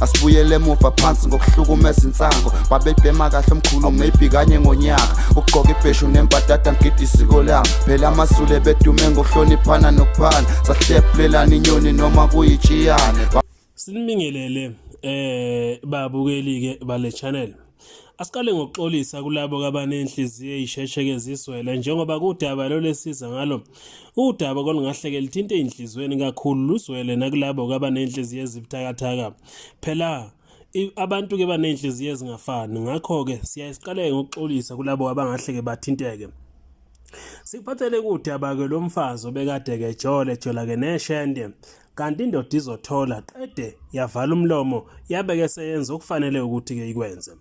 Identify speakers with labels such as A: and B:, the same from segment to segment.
A: Asibuyele emuva phansi ngokuhlukumeza insango. Babebhema kahle omkhulu, maybe kanye ngonyaka. Ukugqoka ibheshu nembadada, ngigida isiko lami. Phela amaZulu ebedume ngokuhloniphana nokuphana. Sahlephulelana inyoni noma kuyitshiyane.
B: Sinibingelele babukeli ke bale channel. Asiqale ngokuxolisa kulabo abanenhliziyo eyishesheke ziswele njengoba kudaba lolesiza ngalo. Udaba kolungahleke lithinte inhlizweni kakhulu luzwele nakulabo abanenhliziyo ezibuthakathaka. Phela abantu ke banenhliziyo ezingafani, ngakho-ke siyaye siqale ngokuxolisa kulabo abangahleke bathinteke. Sikuphathele kudaba-ke lomfazi obekade-ke jole jola-ke neshende, kanti indoda izothola qede yavala umlomo, yabe-ke seyenza okufanele ukuthi-ke ikwenze.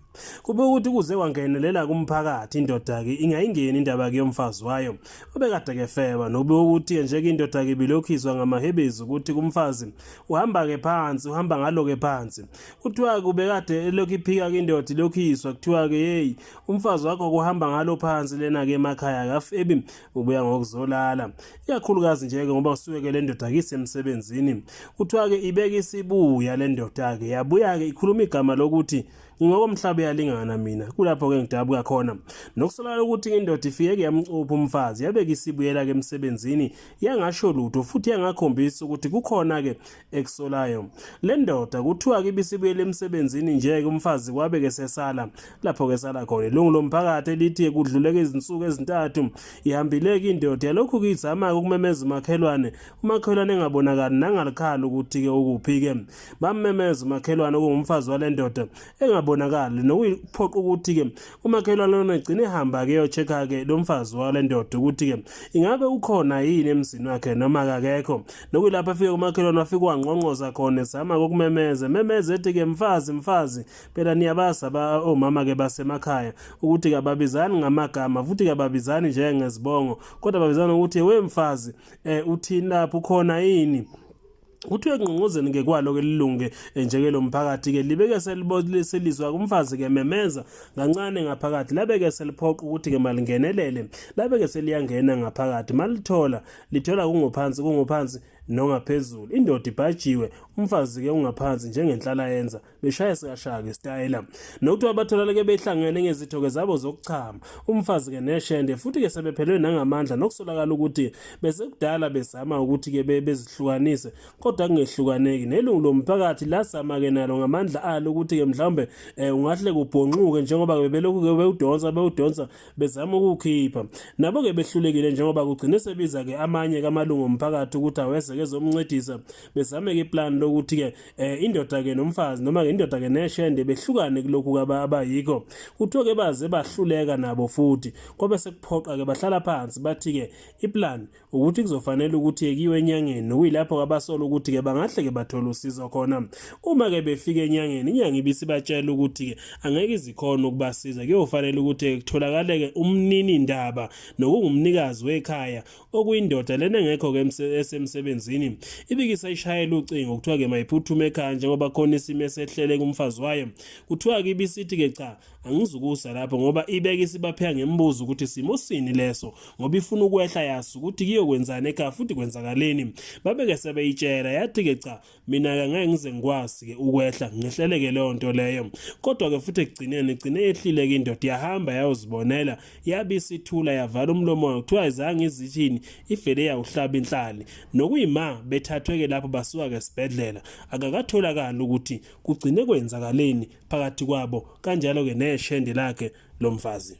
B: Kube ukuthi kuze kwangenelela kumphakathi, indoda-ke ingayingeni indaba-ke yomfazi wayo obekade-ke feba, nokube ukuthi-ke nje-ke indoda-ke ibilokhu izwa ngamahebezi ukuthi kumfazi uhamba-ke phansi, uhamba ngalo-ke phansi. Kuthiwa-ke ubekade elokhu iphika-ke indoda, ilokhu izwa kuthiwa-ke yeyi umfazi wakho kuhamba ngalo phansi lena-ke emakhaya akafebi, ubuya ngokuzolala, ikakhulukazi nje-ke ngoba usuke-ke le ndoda-ke isemsebenzini. Kuthiwa-ke ibeke isibuya le ndoda-ke, yabuya-ke ikhuluma igama lokuthi ngingokomhlaba uyalingana mina, kulapho-ke ngidabuka khona. Nokusolakala ukuthi indoda ifike-ke yamcupha umfazi, yabeke isibuyela-ke emsebenzini, yangasho lutho futhi yangakhombisa ukuthi kukhona-ke ekusolayo. Le ndoda kuthiwa-ke ibisibuyele emsebenzini nje-ke umfazi kwabe-ke sesala lapho-ke sala khona. Ilungu lomphakathi elithi kudluleke izinsuku ezintathu ihambile-ke indoda, yalokhu-ke izama-ke ukumemeza umakhelwane, umakhelwane engabonakali nangalikhala ukuthi-ke ukuphi-ke. Bammemeza umakhelwane okungumfazi wale ndoda engabonakali, nokuyiphoqa ukuthi-ke umakhelwane lona egcine ehamba-ke eyo-check-a-ke lo mfazi wale ndoda ukuthi-ke ingabe ukhona yini emzini wakhe noma akekho. Nokuyilapho afike umakhelwane wafike wangqongqoza khona ezama ukumemeza, memeza ethi-ke mfazi, mfazi. Phela niyabazi omama-ke basemakhaya ukuthi kababizani ngamagama futhi kababizani njengezibongo, kodwa babizana ngokuthi we mfazi, uthini lapho, ukhona yini? Kuthiwe ekungqongqozeni ke kwalo ke lilunge njeke lo mphakathi ke libeke selizwa kumfazi ke memeza kancane ngaphakathi, labe ke seliphoqa ukuthi ke malingenelele, labe ke seliyangena ngaphakathi, malithola lithola kungophansi kungophansi nongaphezulu, indoda ibhajiwe, umfazi ke ungaphansi njengenhlala yenza beshaya sikashaka isitayela. Nokuthiwa batholakale behlangene ngezitho-ke zabo zokuchama, umfazi-ke neshende, futhi-ke sebephelelwe nangamandla, nokusolakala ukuthi besekudala bezama ukuthi-ke bezihlukanise kodwa kungehlukaneki. Nelungu lomphakathi lazama-ke nalo ngamandla alo ukuthi-ke mhlawumbe ungahle kubhonxuke njengoba bebelokhu-ke bewudonsa bewudonsa bezama ukuwukhipha. Nabo-ke behlulekile njengoba kugcine sebiza-ke amanye kamalungu omphakathi ukuthi aweze-ke ezomncedisa, bezame-ke iplani lokuthi-ke indoda ke nomfazi noma ke indoda ke neshende behlukane kulokhu abayikho. Kuthiwa ke baze bahluleka nabo futhi kwabe sekuphoqa ke bahlala phansi bathi ke iplan ukuthi kuzofanele ukuthi kuyiwe enyangeni, nokuyilapho abasola ukuthi ke bangahle ke bathole usizo khona. Uma ke befika enyangeni, inyanga ibisibatshela ukuthi ke angeke izikhona ukubasiza, kuyofanele ukuthi kutholakale ke umnini ndaba nokungumnikazi wekhaya okuyindoda lena engekho-ke esemsebenzini. Ibikisa ishayela ucingo kuthiwa-ke mayiphuthume ekhaya njengoba khona isimo esehlele kumfazi wayo. Kuthiwa-ke ibisithi-ke cha, angizukusa lapho ngoba ibeke isibapheka ngemibuzo ukuthi simo sini leso, ngoba ifuna ukwehla yazi ukuthi kuyokwenzani ekhaya futhi kwenzakaleni. Babeke sebeyitshela yathi-ke cha, Mina-ke ngeke ngize ngikwazi-ke ukwehla ngihleleke leyo nto leyo. Kodwa-ke futhi ekugcineni igcine yehlile-ke indoda, yahamba yayozibonela, yabe isithula yavala umlomo wayo, kuthiwa ayizange izithini, ivele yawuhlaba inhlali. Nokuyima bethathwe-ke lapho basuka-ke esibhedlela, akakatholakali ukuthi kugcine kwenzakaleni phakathi kwabo, kanjalo-ke neshende lakhe lo mfazi.